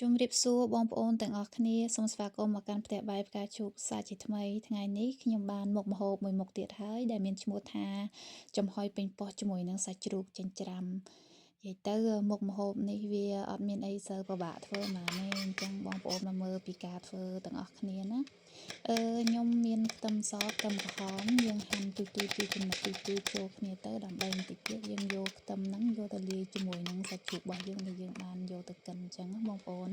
ជំរាបសួរបងប្អូនទាំងអស់គ្នាសូមស្វាគមន៍មកកាន់ផ្ទះបាយផ្កាឈូកសាជាថ្មីថ្ងៃនេះខ្ញុំបានមុខម្ហូបមួយមុខទៀតហើយដែលមានឈ្មោះថាចំហុយប៉េងប៉ោះជាមួយនឹងសាច់ជ្រូកចិញ្ច្រាំនិយាយទៅមុខម្ហូបនេះវាអត់មានអីសូវពិបាកធ្វើហ្មងទេអញ្ចឹងបងប្អូនមកមើលពីការធ្វើទាំងអស់គ្នាណាខ្ញុំមានខ្ទឹមសខ្ទឹមក្រហមយើងហាន់ទូទូជាចំណិតទូទូចូលគ្នាទៅដើម្បីបន្តិចទៀតយើងយកខ្ទឹមហ្នឹងយកទៅលាយជាមួយនឹងសាច់ជ្រូករបស់យើងដែលយើងបានយកទៅកិនអញ្ចឹងណាបងប្អូន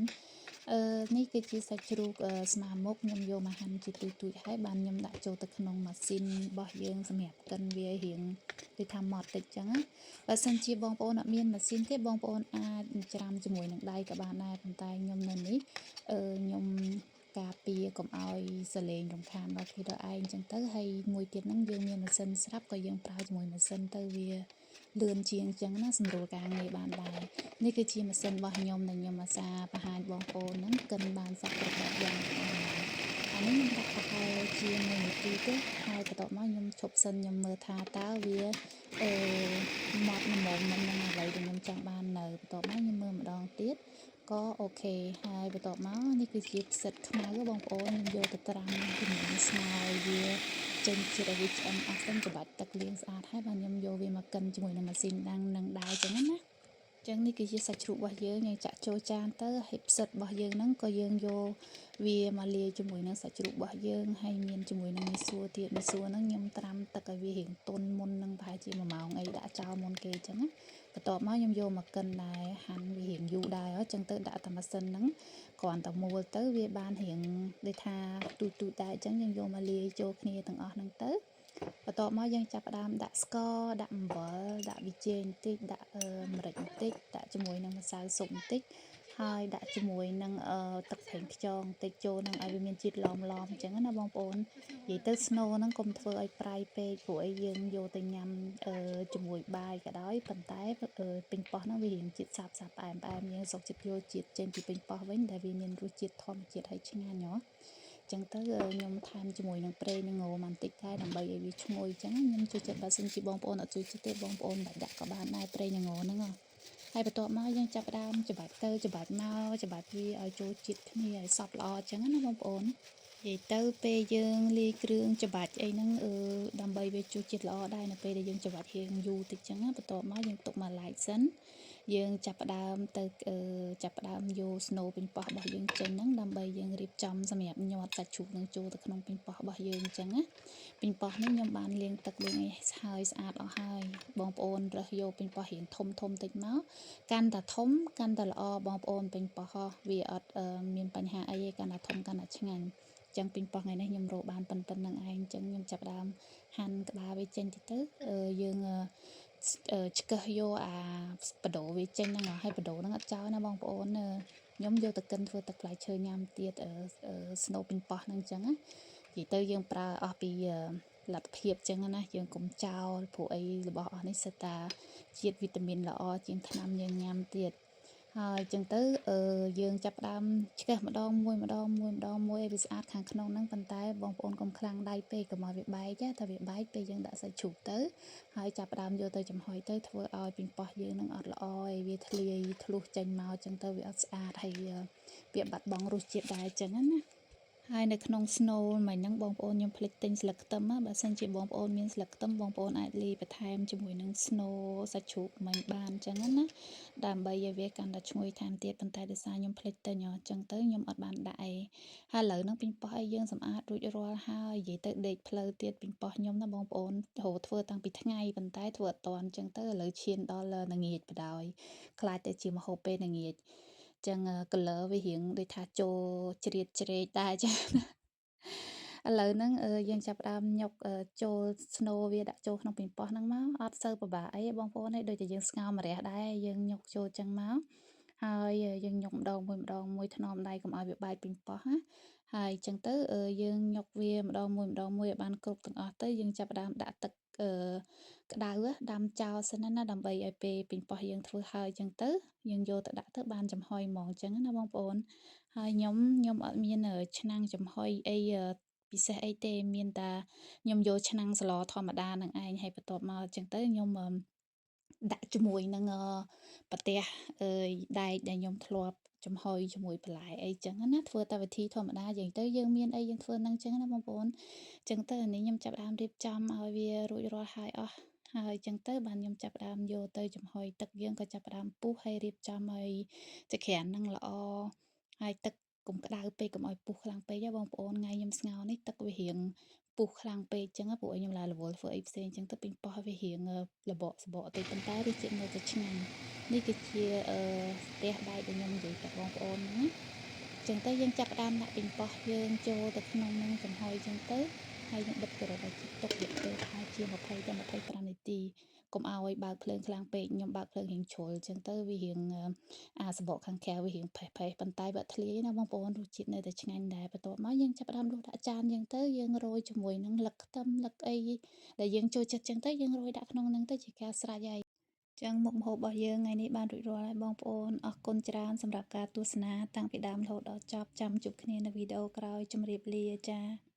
នេះគឺជាសាច់ជ្រូកស្មាមុខខ្ញុំយកមកហាន់ជាទូទូចហើយបានខ្ញុំដាក់ចូលទៅក្នុងម៉ាស៊ីនរបស់យើងសម្រាប់កិនវារៀងដូចថាម៉ត់តិចចឹងណាបើសិនជាបងប្អូនអត់មានម៉ាស៊ីនទេបងប្អូនអាចច្រាំជាមួយនឹងដៃក៏បានដែរប៉ុន្តែខ្ញុំនៅនេះខ្ញុំការពារកុំឲ្យសលេងរំខានដល់គេដល់ឯងចឹងទៅហើយមួយទៀតហ្នឹងយើងមានម៉ាស៊ីនស្រាប់ក៏យើងប្រើជាមួយម៉ាស៊ីនទៅវាលឿនជាងចឹងណាសម្រួលការងារបានដែរនេះគឺជាម៉ាស៊ីនរបស់ខ្ញុំដែលខ្ញុំអាសាបង្ហាញបងប្អូនហ្នឹងកិនបានសព្វគ្រប់បែបយ៉ាងទាំងអស់ហ្នឹងអានេះខ្ញុំដាក់ប្រហែលជា1នាទីទេហើយបន្ទាប់មកខ្ញុំឈប់សិនខ្ញុំមើលថាតើវាអឺម៉ត់ល្មមមិននឹងអ្វីដែលខ្ញុំចង់បាននៅបន្ទាប់មកខ្ញុំមើលម្ដងទៀតក៏ OK ហើយបន្ទាប់មកនេះគឺជាផ្សិតខ្មៅបងប្អូនខ្ញុំយកទៅត្រាំជាមួយនឹងស្ងោរវាចេញជាតិឲ្យវាឆ្អិនអស់សិនច្បាច់ទឹកលាងស្អាតហើយបាទខ្ញុំយកវាមកកិនជាមួយនឹងម៉ាស៊ីនដាំងនឹងដែរចឹងណាចឹងនេះគឺជាសាច់ជ្រូករបស់យើងយើងចាក់ចូលចានទៅហើយផ្សិតរបស់យើងហ្នឹងក៏យើងយកវាមកលាយជាមួយនឹងសាច់ជ្រូករបស់យើងហើយមានជាមួយនឹងមីសួរទៀតមីសួរហ្នឹងខ្ញុំត្រាំទឹកឲ្យវារៀងទន់មុននឹងប្រហែលជា1ម៉ោងអីដាក់ចោលមុនគេចឹងណាបន្ទាប់មកខ្ញុំយកមកកិនដែរហាន់វារៀងយូរដែរអញ្ចឹងទៅដាក់តែម៉ាស៊ីនហ្នឹងគ្រាន់តែមួលទៅវាបានរៀងដូចថាទូចទូចដែរអញ្ចឹងយើងយកមកលាយចូលគ្នាទាំងអស់ហ្នឹងទៅបន្ទាប់មកយើងចាប់ផ្ដើមដាក់ស្ករដាក់អំបិលដាក់ប៊ីចេងបន្តិចដាក់ម្រេចបន្តិចដាក់ជាមួយនឹងម្សៅស៊ុបបន្តិចហើយដាក់ជាមួយនឹងទឹកប្រេងខ្យងបន្តិចចូលនឹងឲ្យវាមានជាតិឡមឡមអញ្ចឹងណាបងប្អូននិយាយទៅស្នូលហ្នឹងកុំធ្វើឲ្យប្រៃពេកព្រោះអីយើងយកទៅញ៉ាំជាមួយបាយក៏ដោយប៉ុន្តែប៉េងប៉ោះហ្នឹងវារៀងជាតិសាបសាបផ្អែមផ្អែមយើងសុកចិត្តយកជាតិចេញពីប៉េងប៉ោះវិញដែលវាមានរសជាតិធម្មជាតិហើយឆ្ងាញ់ហ៎ចឹងទៅខ្ញុំថែមជាមួយនឹងប្រេងនឹងងបន្តិចដែរដើម្បីឲ្យវាឈ្ងុយចឹងខ្ញុំចូលចិត្តបើសិនជាបងប្អូនអត់ចូលចិត្តទេបងប្អូនមិនដាក់ក៏បានដែរប្រេងនឹងងហ្នឹងហើយបន្ទាប់មកយើងចាប់ផ្ដើមច្បាច់ទៅច្បាច់មកច្បាច់វាឲ្យចូលជាតិគ្នាឲ្យសព្វល្អចឹងណាបងប្អូននិយាយទៅពេលយើងលាយគ្រឿងច្បាច់អីហ្នឹងដើម្បីវាចូលជាតិល្អដែរនៅពេលដែលយើងច្បាច់រៀងយូរតិចចឹងណាបន្ទាប់មកយើងទុកមួយឡែកសិនយើងចាប់ផ្ដើមទៅចាប់ផ្ដើមយកស្នូលប៉េងប៉ោះរបស់យើងចេញហ្នឹងដើម្បីយើងរៀបចំសម្រាប់ញាត់សាច់ជ្រូកនឹងចូលទៅក្នុងប៉េងប៉ោះរបស់យើងអញ្ចឹងណាប៉េងប៉ោះនេះខ្ញុំបានលាងទឹកលាងអីហើយស្អាតអស់ហើយបងប្អូនរើសយកប៉េងប៉ោះរៀងធំធំតិចមកកាន់តែធំកាន់តែល្អបងប្អូនប៉េងប៉ោះវាអត់មានបញ្ហាអីទេកាន់តែធំកាន់តែឆ្ងាញ់ចឹងប៉េងប៉ោះថ្ងៃនេះខ្ញុំរកបានប៉ុណ្្នឹងឯងចឹងខ្ញុំចាប់ដើមហាន់ក្បាលវាចេញតិចទៅយើងឆ្កឹះយកអាបដូរវាចេញហ្នឹងហើយបដូរហ្នឹងអត់ចោលណាបងប្អូនខ្ញុំយកទៅកិនធ្វើទឹកផ្លែឈើញ៉ាំទៀតស្នូប៉េងប៉ោះហ្នឹងចឹងណានិយាយទៅយើងប្រើអស់ពីលទ្ធភាពចឹងណាយើងកុំចោលព្រោះអីរបស់អស់នេះសិតតាជាតិវីតាមីនល្អជាងថ្នាំយើងញ៉ាំទៀតហើយចឹងទៅយើងចាប់ផ្ដើមឆ្កឹះម្ដងមួយម្ដងមួយម្ដងមួយឲ្យវាស្អាតខាងក្នុងហ្នឹងប៉ុន្តែបងប្អូនកុំខ្លាំងដៃពេកកុំឲ្យវាបែកណាថាវាបែកពេលយើងដាក់សាច់ជ្រូកទៅហើយចាប់ផ្ដើមយកទៅចំហុយទៅធ្វើឲ្យប៉េងប៉ោះយើងនឹងអត់ល្អឯវាធ្លាយធ្លុះចេញមកចឹងទៅវាអត់ស្អាតហើយវាបាត់បង់រសជាតិដែរចឹងណាហើយនៅក្នុងស្នូលមិញហ្នឹងបងប្អូនខ្ញុំភ្លេចទិញស្លឹកខ្ទឹមបើសិនជាបងប្អូនមានស្លឹកខ្ទឹមបងប្អូនអាចលាយបន្ថែមជាមួយនឹងស្នូលសាច់ជ្រូកមិញបានចឹងណាដើម្បីឲ្យវាកាន់តែឈ្ងុយថែមទៀតប៉ុន្តែដោយសារខ្ញុំភ្លេចទិញអញ្ចឹងទៅខ្ញុំអត់បានដាក់អីហើយឥឡូវហ្នឹងប៉េងប៉ោះអីយើងសម្អាតរួចរាល់ហើយនិយាយទៅដេកផ្លូវទៀតប៉េងប៉ោះខ្ញុំណាបងប្អូនរោធ្វើតាំងពីថ្ងៃប៉ុន្តែធ្វើអត់តាន់អញ្ចឹងទៅឥឡូវឈានដល់ល្ងាចបណ្ដោយខ្លាចតែជាម្ហូបពេលល្ងាចចឹង color វារៀងដូចថាចូលជ្រៀតជ្រែកដែរចឹងណាឥឡូវហ្នឹងយើងចាប់ផ្ដើមញុកចូលស្នូលវាដាក់ចូលក្នុងប៉េងប៉ោះហ្នឹងមកអត់សូវពិបាកអីបងប្អូនទេដូចតែយើងស្ងោរម្រះដែរយើងញុកចូលចឹងមកហើយយើងញុកម្ដងមួយម្ដងមួយថ្នមដៃកុំឲ្យវាបែកប៉េងប៉ោះណាហើយចឹងទៅយើងញុកវាម្ដងមួយម្ដងមួយឲ្យបានគ្រប់ទាំងអស់ទៅយើងចាប់ផ្ដើមដាក់ទឹកក្តៅដាំចោលសិនណាដើម្បីឲ្យពេលប៉េងប៉ោះយើងធ្វើហើយចឹងទៅយើងយកទៅដាក់ទៅបានចំហុយហ្មងចឹងណាបងប្អូនហើយខ្ញុំអត់មានឆ្នាំងចំហុយអីពិសេសអីទេមានតែខ្ញុំយកឆ្នាំងស្លធម្មតានឹងឯងហើយបន្ទាប់មកចឹងទៅខ្ញុំដាក់ជាមួយនឹងប្រទេសដែកដែលខ្ញុំធ្លាប់ ចំហុយជាមួយបន្លែអីចឹងណាធ្វើតែវិធីធម្មតាយើងទៅយើងមានអីយើងធ្វើនឹងចឹងណាបងប្អូនចឹងទៅអានេះខ្ញុំចាប់ដើមរៀបចំឲ្យវារួចរាល់ហើយអស់ហើយចឹងទៅបានខ្ញុំចាប់ដើមយកទៅចំហុយទឹកយើងក៏ចាប់ដើមពុះហើយរៀបចំឲ្យចក្រាននឹងល្អហើយទឹកកុំក្តៅពេកកុំឲ្យពុះខ្លាំងពេកបងប្អូនថ្ងៃខ្ញុំស្ងោរនេះទឹកវារៀងពុះខ្លាំងពេកចឹងព្រោះខ្ញុំឡារវល់ធ្វើអីផ្សេងចឹងទៅពេញប៉ោះវារៀងលបកសបកតិចប៉ុន្តែរសជាតិនៅតែឆ្ងាញ់នេះគឺជាស្ទះដែកដែលខ្ញុំនិយាយប្រាប់បងប្អូនហ្នឹងណាចឹងទៅយើងចាប់ផ្ដើមដាក់ប៉េងប៉ោះយើងចូលទៅក្នុងនឹងចំហុយចឹងទៅហើយយើងបិទគម្របឲ្យជិតទុករយៈពេលប្រហែលជា20ទៅ25នាទីកុំឲ្យបើកភ្លើងខ្លាំងពេកខ្ញុំបើកភ្លើងរៀងជ្រុលចឹងទៅវារៀងអាសបកខាងក្រៅវារៀងផេះផេះប៉ុន្តែបើធ្លាយណាបងប្អូនរសជាតិនៅតែឆ្ងាញ់ដែរបន្ទាប់មកយើងចាប់ផ្ដើមដួសដាក់ចានចឹងទៅយើងរោយជាមួយនឹងលឹកខ្ទឹមលឹកអីដែលយើងចូលចិត្តចឹងទៅយើងរោយដាក់ក្នុងនឹងទៅជាការស្រេចហើយចឹងមុខម្ហូបរបស់យើងថ្ងៃនេះបានរួចរាល់ហើយបងប្អូនអរគុណច្រើនសម្រាប់ការទស្សនាតាំងពីដើមរហូតដល់ចប់ចាំជួបគ្នានៅវីដេអូក្រោយជម្រាបលាចា៎។